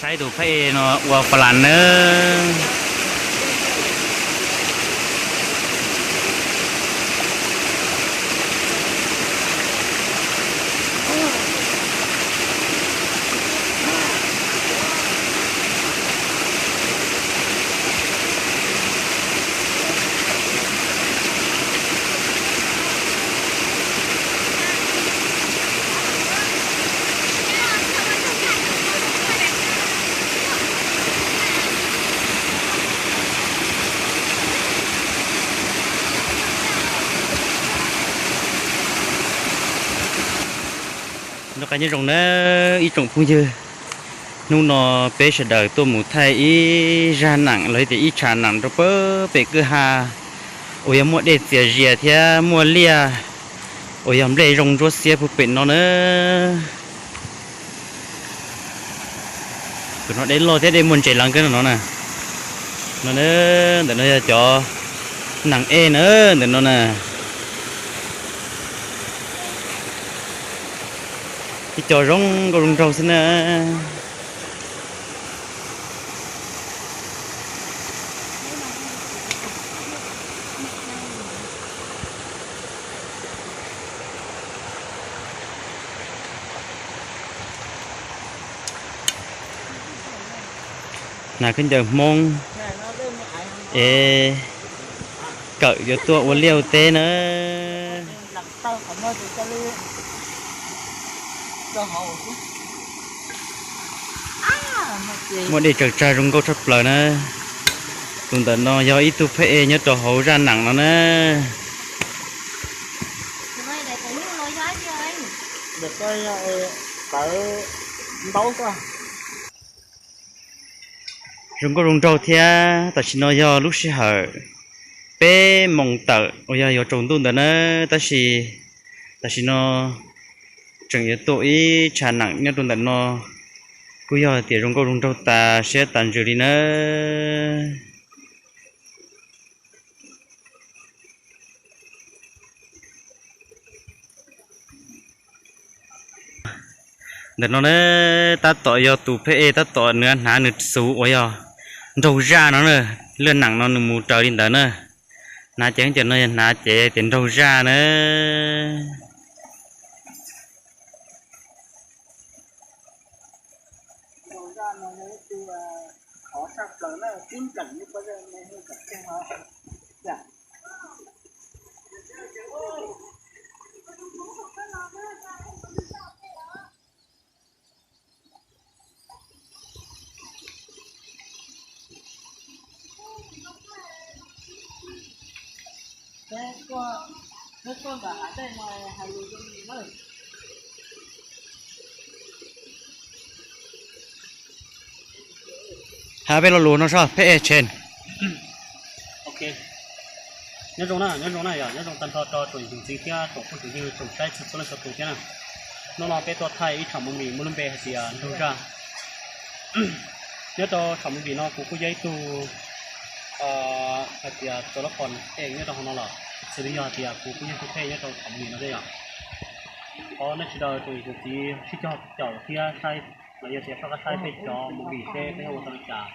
Saib tus phab ej no ua pa las nawb. Noj qab nyob zoo nawb ib tsoom phooj ywg. Hnub no peb sawv daws tuaj mus thaij ib zaj nam los tias ib tshav nam rau pem kwj ha uas yog muaj dej txias zias thiab muaj liaj uas yog nplej zoo ntsuab xiab puag pem no na. Tus no dej loj thiab dej muaj ntses leev kawg no na. No na, ntawm no yog cov nam ej na, ntawm no na. Ib co zoo nkauj zoo nraug xwb na. Hnav khaub ncaws Hmoob es kawm yuav tuaj ua liaj ua teb na. Muaj dej tsaws tsag zoo nkauj tshaj plaws na. Tus ntawm no yog ib tug phab ej nyob rau hauv zaj nam no na. Zoo nkauj zoo nraug thiab. Tam sim no yog lub sij hawm peb moos tawm uas yog yuav tsaus ntuj ntawd na, tab sis tam sim no tseem yuav tuaj ib tshav nam nyob rau ntawm no, kuj yog tias zoo nkauj zoo nraug tas siab tas ntsws li na. Ntawm no na, tab tom yog tus phab ej tab tom nws hnav nws xuv uas yog nraug zaj no na, laj nam no nws mus raws li ntawd na. Hnav ces ces no yog hnav ces tias nraug zaj na. Hab peb lo lus no soj phab ej tshee. Nyob zoo na, nyob zoo na, yog nyob zoo tag nrho rau tsoom niam tsoom txiv thiab tsoom phooj tsoom ywg tsoom saib txhua txhua leej txhua tus thiab na. Hnub no peb tuaj thaij ib tshooj movie muaj lub npe hais tias Nraug Zaj. Nyob rau tshooj movie no kuv kuj yog ib tug hais tias tso lab qos nyob rau hauv no los xws li yog hais tias kuv kuj yog tus phej nyob rau tshooj movie no thiab yom. Thov nej sawv daws tsoom niam tsoom txiv sib cog caum thiab saib los yog tias soj qab saib peb cov movie seb peb yuav ua tau li cas.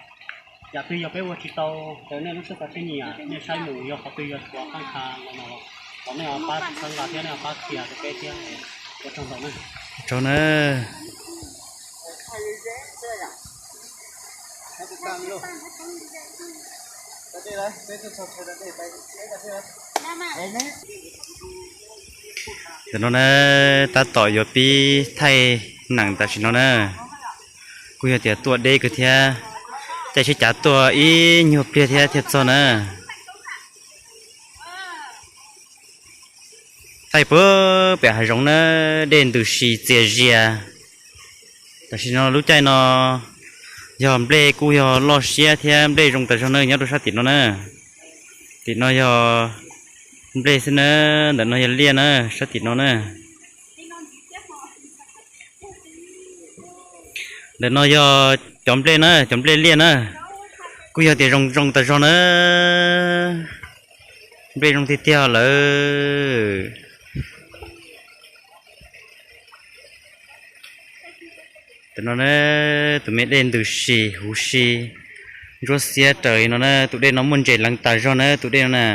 Yam twg yog peb ua tsis tau raws nej lub siab xav siab nyiam, nej saib mus yog qhov twg yog tshuav qab nqa no los thov nej ho pab txhawb nqa thiab nej ho pab qhia rau peb thiab. Ua tsaug ntau na. Ua tsaug na. Ntawm no na, tab tom yuav pib thaij nam tam sim no na. Kuj yog tias tuaj deb kawg thiab, caij tsheb cav tuaj ib nyuag pliag thiab thiaj txog na. Thaij puag pem hav zoov na, dej ntws si txias zias. Tam sim no lub caij no yog nplej kuj yog loj siab thiab nplej zoo tas zog na nyob rau sab tim no na. Tim no yog nplej xwb na, ntawm no yog liaj na, sab tim no na. Ntawm no yog cov nplej na, cov nplej liaj na, kuj yog tias zoo zoo tas zog na. Nplej zoo tiag tiag lawm. Tus no na, tus me dej ntws si huv si, ntsuab xiab raws li no na, tus dej no muaj ntses leev tas zog na, tus dej no na.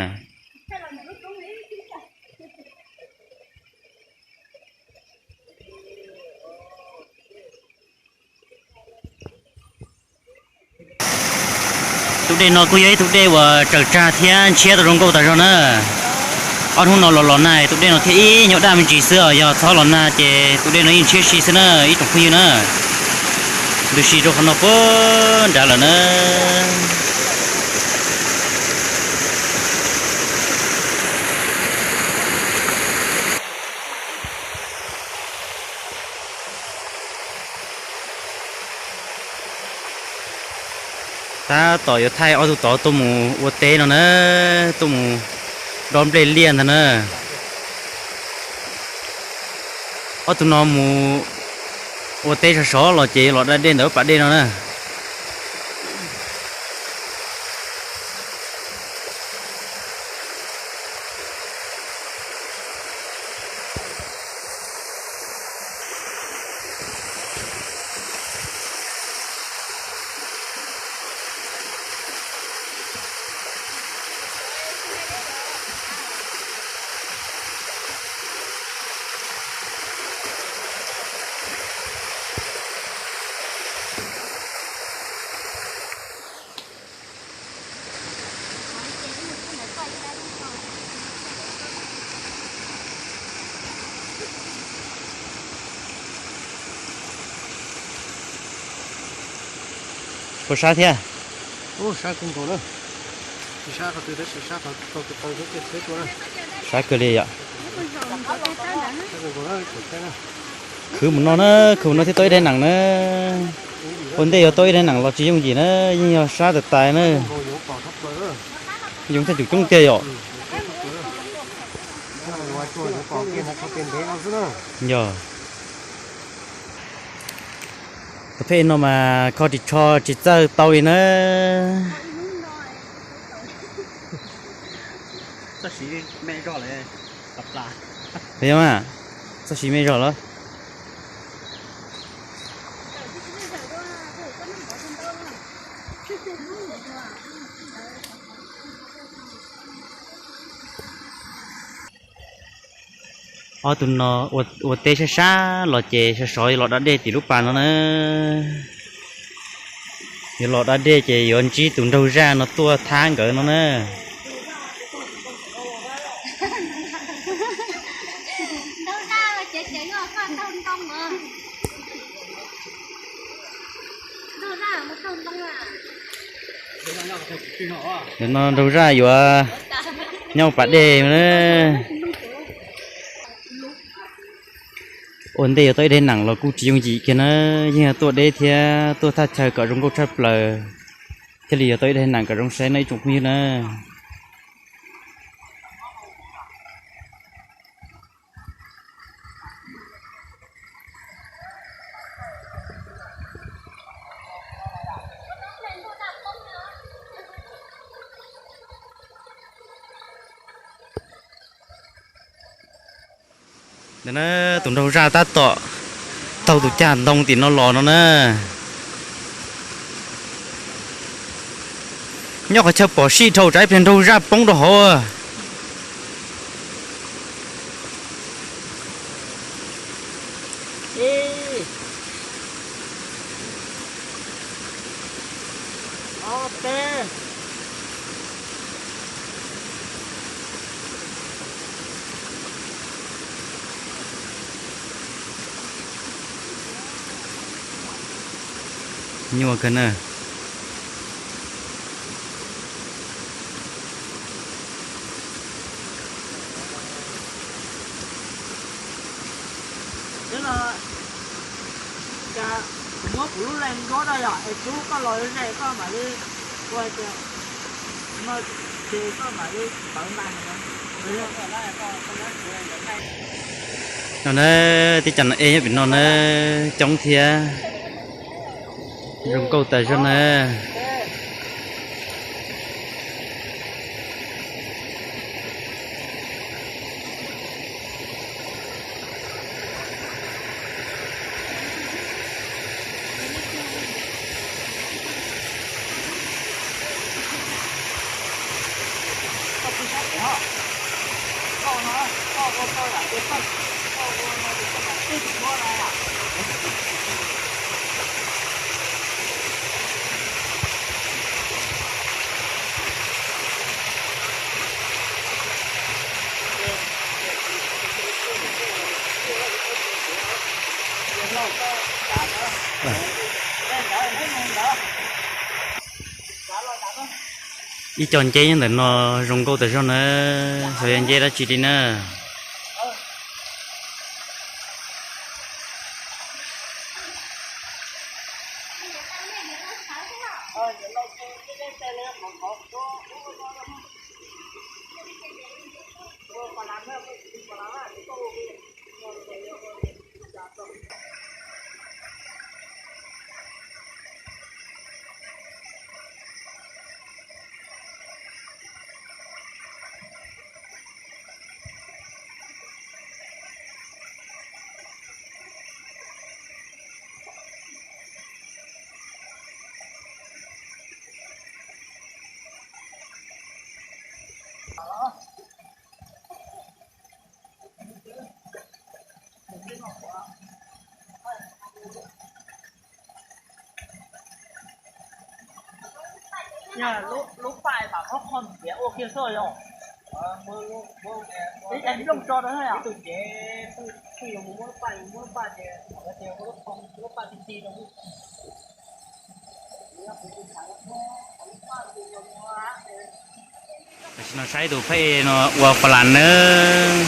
Tus dej no kuj yog ib tug dej uas raws tsag thiab ntshiab tau zoo nkauj tas zog na. Ob hnub no los los nag tus dej no thiaj ib nyuag daj me ntsis xwb os, yog txhob los nag ces tus dej no yeej ntshiab si xwb na ib tsoom phooj ywg na. Ntws si rau qhov no puag nrad lawm na. Tab tom yuav thaij ob tug tod tuaj mus ua teb no na, tuaj mus dob nplej liaj ntag na. Ob tug no mus ua teb sov sov los ces los da dej ntawm lub pas dej no na. Puas sab thiab? Sab kawg li yom. Khwv mus no na, khwv mus no thiaj tau ib daim neem na. Ua ntej yuav tau ib daim neem los tsis yooj yim na, yeej yog sab tas tais na. Yoov thaj cum coob tiag yom. Yog. Tus phej no mas kho ris tsho tsis txawj tau li na. Txoj siv me zog lawm. Txoj siv me zog lawm. Ob tug no ua teb sab sab los ces sov sov yuav los da dej tim lub pas no na. Yuav los da dej ces yuav ntsib tus nraug zaj no tuaj thab nkawd no na. Ntawm no nraug zaj yuav nyob pas dej na. Ua ntej yuav tau ib daim neem los kuj tsis yooj yim kiag na, yeej yog tuaj deb thiab tuaj thaj chaw kom zoo nkauj tshaj plaws thiaj li yuav tau ib daim neem kom zoo saib no ib tsoom phooj ywg na. Ntawm na, tus nraug zaj tab tom taug tus cag ntoo tim no los no na. Nyob qhov chaw pom sij dhau tsam ib pliag nraug zaj poob rau hauv. Nyuaj kawg na. Muab kuv lub laj nrob rau yom, es tub koj los ze koj mam li ua tias, ces koj mam li pawv ntais. No na, tib cov no es nyob pem no na, coob thiab zoo nkauj tas zog na. Ib co nceb nyob ntawm no zoo nkauj tas zog na, xyov yog nceb dab tsi li na. Yog lub paj mam muab qho ntiav ua kiag xwb yog. Ib nplooj tso rau na yom. Ib tug ntiav, tus yus mus muab lub paj, yus muab lub paj ces, ces ua lub qho, lub paj ti ti rau. Tam sim no saib tus phab ej no ua pas las nawb.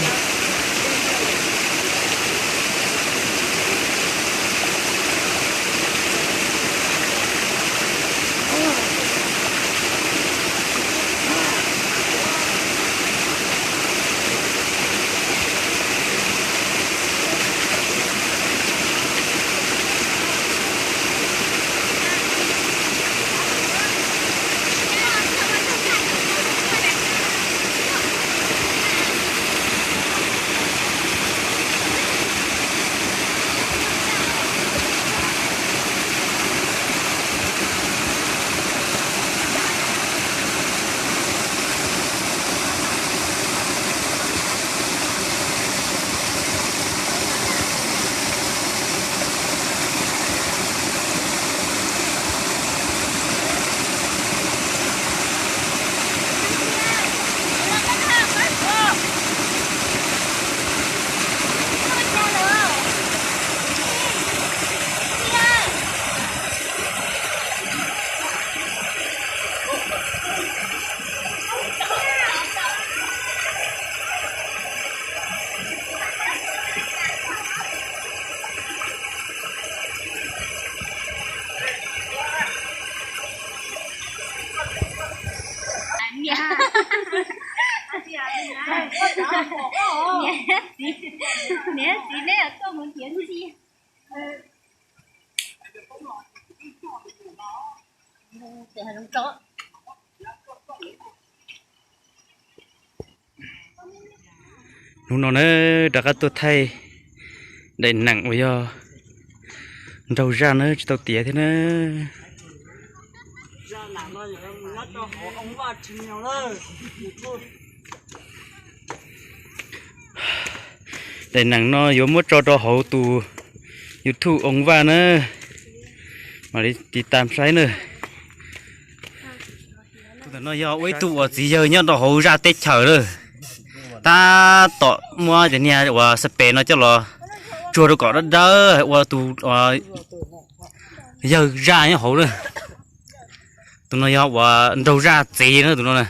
Niam, niam txiv, niam txiv neb tuaj mus ntiav ntxi. Hnub no na rov qab tuaj thaij daim neem uas yog nraug zaj na, tsis tau tiav thiab na. Daim neem no yuav muab tso rau hauv tus YouTube Oo Vaj na, mam li tiv tam saib na. Tus ntawm no yog ua ib tug uas txiv yawg nyob rau hauv zaj teb chaws lawm. Tab tom muab cov niag uas xab pes no coj los tsuag rau kom dawb dawb ua tus yawg zaj nyob hauv na. Tus no yog uas nraug zaj txiv na tus no na.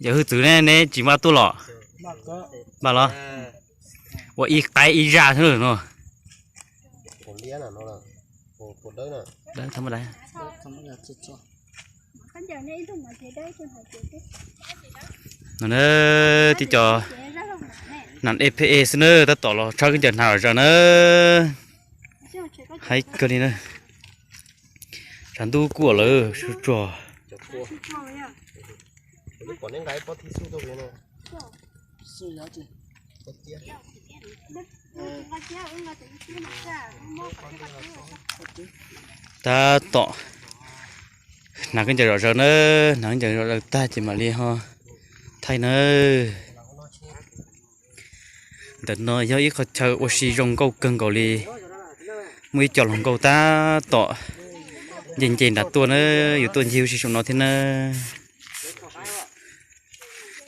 Yawm hwj txwv ne, neb tsis npaj tuaj los? Npaj los? Ua ib qaib ib zaj xwb no. No na, tib co nam E P E xwb na, tab tom los tshawb khaub ncaws hnav zom zaws na. Haib kawg li na. Tshav ntuj kuj lawm, sub tsuag. Tab tom hnav khaub ncaws zom zaws na, hnav khaub ncaws zom zaws tag ces mam li ho Thaij nawb. Ntawm no yog ib qhov chaw ua si zoo nkauj kawg nkaus li. Muaj ib co hluas nkauj tab tom nce nce nram tuaj na, yuav tuaj ncig ua si saum no thiab na.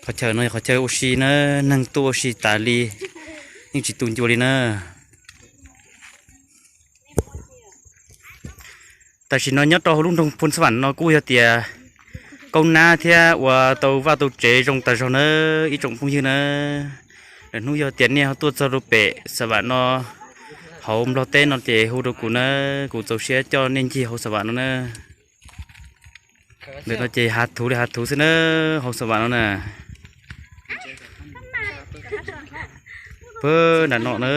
Qhov chaw no yog qhov chaw ua si na, neeg tuaj ua si tas li, yeej tsis tu ncua li na. Tam sim no nyob rau hauv lub nroog Phoos Xas Vam no kuj yog tias kaub nab thiab ua tau vaj tau tsev zoo tas zog na, ib tsoom phooj ywg na. Lwm hnub yog tias nej ho tuaj txog rau pem Xas Vam no, hauv Nplog teb no ces hu rau kuv na, kuv txaus siab coj nej ncig hauv Xas Vam no na. Ntawm no ces hav thuv li hav thuv xwb na, hauv Xas Vam no na. Pab nram no na,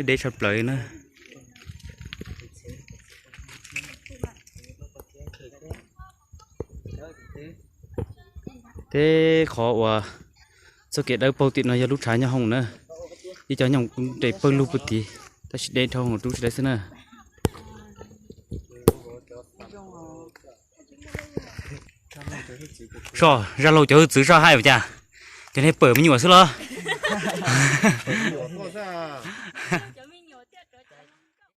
deb tshaj plaws na. Teb qhov uas txoj kev dawb paug tim no yog lub tshav nyooj hoom na, ib co nyooj nres pawg lug puag tid, tab sis deb dhau rub tsis tau xwb na. Soj, zaj laug cov hwj txwv soj hais ua cas, cov niag pawm me nyuam xwb los?